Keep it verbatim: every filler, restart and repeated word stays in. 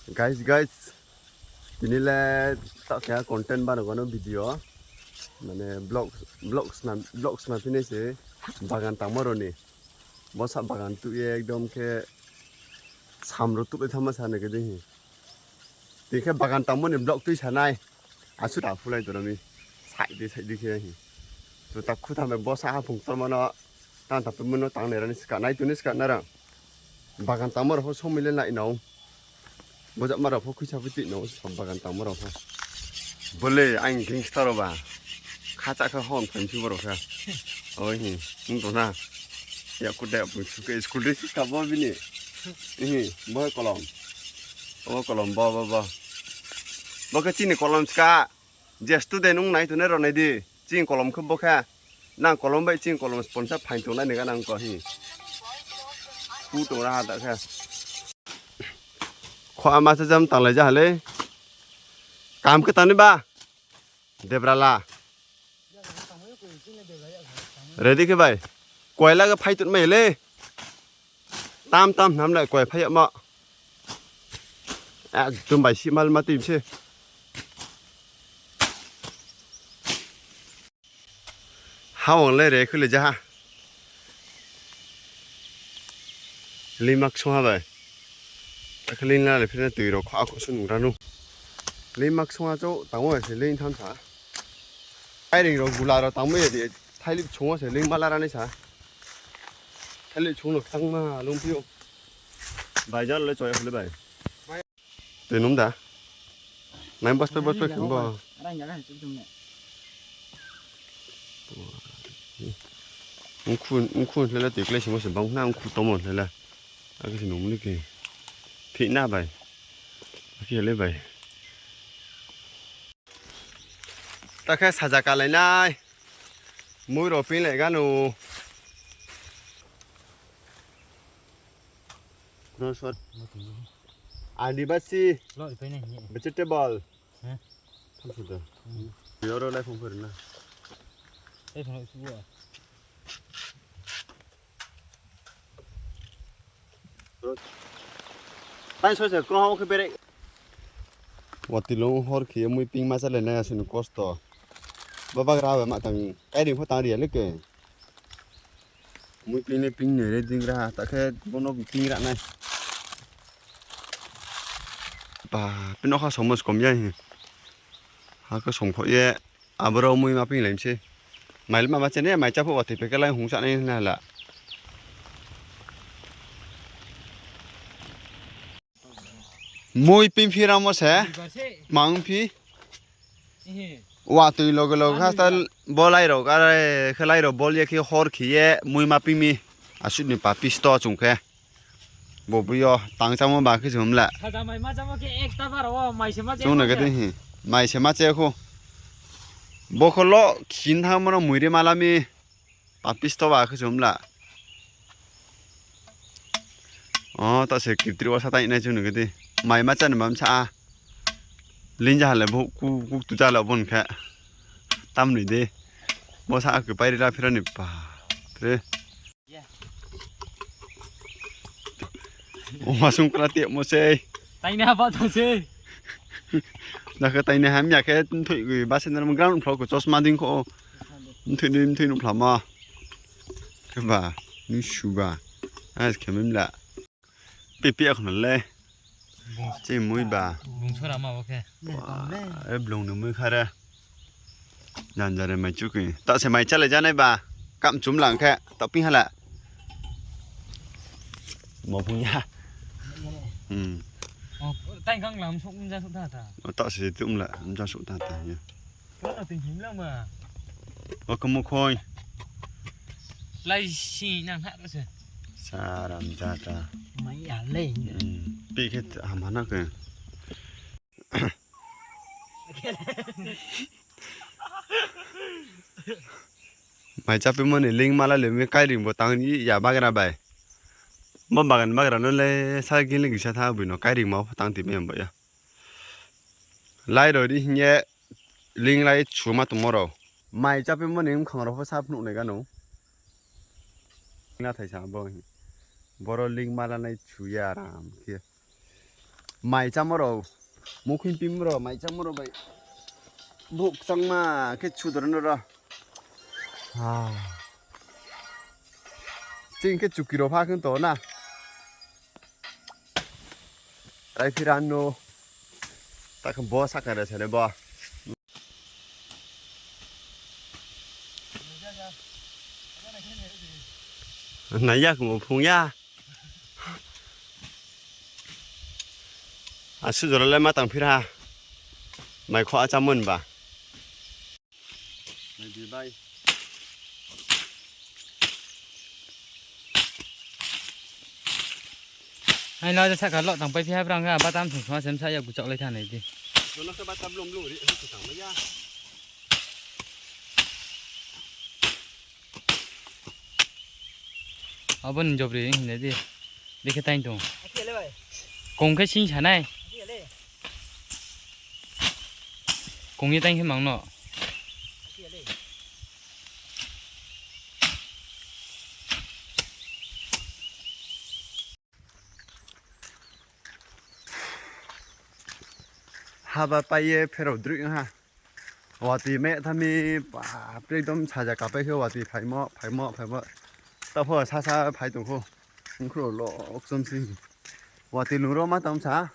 Guys, guys, tini le taoh keha content bano gano video, mane vlog, vlog sna, vlog sna phinai se bagan tangmo rao ni. Bo sa bagan tuh ye ekdom khe sam rao tuh le thanngma sa nai khe dei hi. Tini khe bagan tangmo ni vlog tui sa nai. Asuh ta phulai tong mi. Side di, side di khe hi. To ta khu tha bai bo sa haphung tormo no, tang ta pemo no tang nai ra ni ska nai tuni ska nai ra. Bagan tangmo rao pho somoi le nai nao. Bo jama rao pho khuisa phuti no, bagan tangmo rao pho. Bo le aini gangster rao ba. Khacha kha hon phaimsi bo rao kha. Oi hi, nung tong na. Ya ku de pung su ke school dress ka bo bini. Hi, bo kolom. Bo kolom, bo, bo, bo. Bo khe chini kolom ska. Je student nung nai tongnai rao nai di. Chini kolom khe bo khe. Nang kolom bai chini kolom sponsor phaing tongnai ni ga nang ko hi. Ku tong ra ha ta khe. Kho ama cha jam tanglai ja ha le. Kam khe tani ba. Debrala. Ready khe bai. Koila khe phai tut mai le. Tam tam nam le koi phai yamo. Ekdom bai si mal ma tui se. Hawang le re khule jaha. Lima ksung ha bai. Akhe lin la le phina tui rao kho akho su nung ra nu. Lima ksung ha chou tangmo se lin tham sa. Kairing rao gula rao tangmo ye di. Thailip chungmo se lin ma la ra nai sa. Thailip chung no tang ma lung phi ou. Bai jal le choi khule bai. Tui nung da. Nai bospe bospe khim bo. Ungkhu, ungkhu hle le tui klái simo se bang na ungkhu tomo hle le. Akhe se nung muni khe. Thih na bai. Akhe le bai. Ta khe saja kalai nai. Mui rao ping lai ganu. Adibasi vegetable. Thamsi da. Yoro lai phung phori na. Tang so se krong ha khe bere. Watoi lung hor khe ye mui ping ma chálai nai asuh ni kosto. Bo bagra bai ma tang kairing pho tang ri ya le ke. Mui ping ni ping ni re ding ra, ta khe bono ping ra nai. Ba, pino kha somos kom ya hi. Ha khe somkho ye, aboro mui ma ping lai mi se. Mai le ma ma chene, mai chá pho watoi pe khe lai hung chá nai hna la. Mui ping phi ramo se, mang phi. Watoi loge loge hasta bo lai rao, are khe lai rao bol ye khe hor khe ye mui ma ping mi. Asuh ni papisto chung khe. Bo bui yo tang chámo ba khe se hum la. Saja mai ma chámo khe ekta bar o mai se ma chámo chung na khe khe. Dei hi. Mai se ma chá kho. Bo kho lo khin thangmo no mui ri ma la mi. Papisto ba khe se hum la. O, ta se kiptri wo sa tai nai chung na khe dei. Mai ma chá ni bam sa a. Lin ja ha le bo ku, ku tu ja la bon khe. Tam ni dei. Bo sa a khe pai ri la phira ni pa. Tre. Oma sung kra te mo sei. Tainai ha ba tha sei. Na khe tainai ha mya khe mthoi gui ba se na ground floor ko chosma ding kho. Mthoi ni mthoi nuh phlama. Khe ba, nung su ba. Ais khe mim la. Pipi akhna le. Che mui ba. Bung sora ma bo khe. E blung ni mui khare. Jan jare mai chukui. Ta se mai chale janai ba. Kam chum lang khe. Ta ping hala. Mo phung ya. Hmm. O, tai kang lam sok mja sok ta ta. O, ta se tum la mja sok ta ta ya. Ko na ting him lang ba. O, ko mo khoi. Lai si nang ha se. Saram ja ta. Mai ya le. Hmm. Pi khe ham hana khe. Mai chapimo ni link mala le mi kairing bo tang ya bagra bai. Bo bagan bagra no le sa gini gisa tha bui no kairing ma tang ti mi bo ya. Lai rao ri hing ye link lai chuma tongmo rao. Mai chapimo ni bkhang rao pho sa phnuh nai gano. Na thai sa bo hi. Boro link mala nai chu ya aram khe. Mai chámo rao, mukhuing pimo rao, mai chámo rao bai. Buk changma khe chudor no rao. Ah. Ching khe chuki rao pha khe to na. Rai phira no. Ta khe bo saka re sene bo. Nai ya khe mo phung ya. Asuh jora le ma tang phira ha. Mai kho achamo ni ba. Nai di bai. Hai no, saka lo tang pai phi ha brang ha, batam sung sung sem sa ya guchak lai tha nai di. Jono khe batam blum blum ri, tang mai ya. Abo ni jobri hing nai di. Di khe tain tong. Kong khe sing sa nai. Kong ye tain khe mang no. Haba pai ye pherao droih ha. Watoi meh tha mi, bapre, ekdom saja kapai khe watoi phaimo, phaimo, phaimo. Taoh pho sasa phai tong khou. Ongkhro lo kchom si. Watoi lung ro ma tang sa.